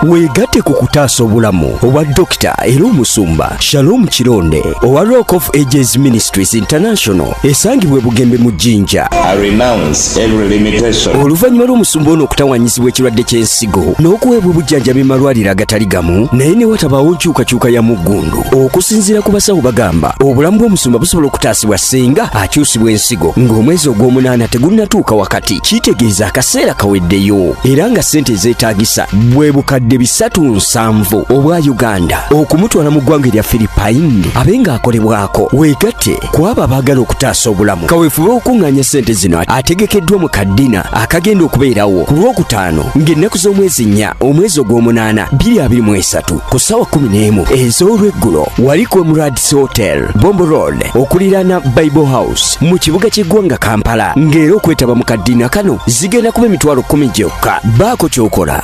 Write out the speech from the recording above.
Weegatte ku kutaasa obulamu obwa Dokita era omusumba Shalom Kironde owa Rock of Ages Ministries International esangibwa e Bugembe mu Jinja. I renounce every limitation. Oluvannyuma lw'omusumba ono okutawanyizibwa ekirwadde ky'ensigo n'okuweebwa obujjanjabi mu malwaliro agatali gamu, naye ne watabaawo nkyukakyuka ya muggundu. Okusinziira ku basawo, bagamba obulamu bw'omusumba busobola okutaasibwa singa akyusibwa ensigo ng'omwezi ogw'omunaana tegunnatuuka wakati. Kitegeeza akaseera kaweddeyo, era nga ssente ezeetaagisa bwe 370,000 obwa Uganda okumutwala mu ggwanga erya Philippine abe ng'akolebwako. Weegatte ku abo abaagala okutaasa obulamu. Kaweefube okuŋŋaanya ssente zino ategekeddwa mu ka dinner akagenda okubeerawo ku Lwokutaano ng'ennaku z'omwezi 4 omwezi ogw'omunaana 2023 ku ssaawa 11 ez'olweggulo wali ku Emirates Hotel, Bombo Road, okuliraana Bible House mu kibuga ky'eggwanga Kampala, ng'era okwetaba mu ka dinner kano zigenda kuba 10,000 gyokka. Baako ky'okola.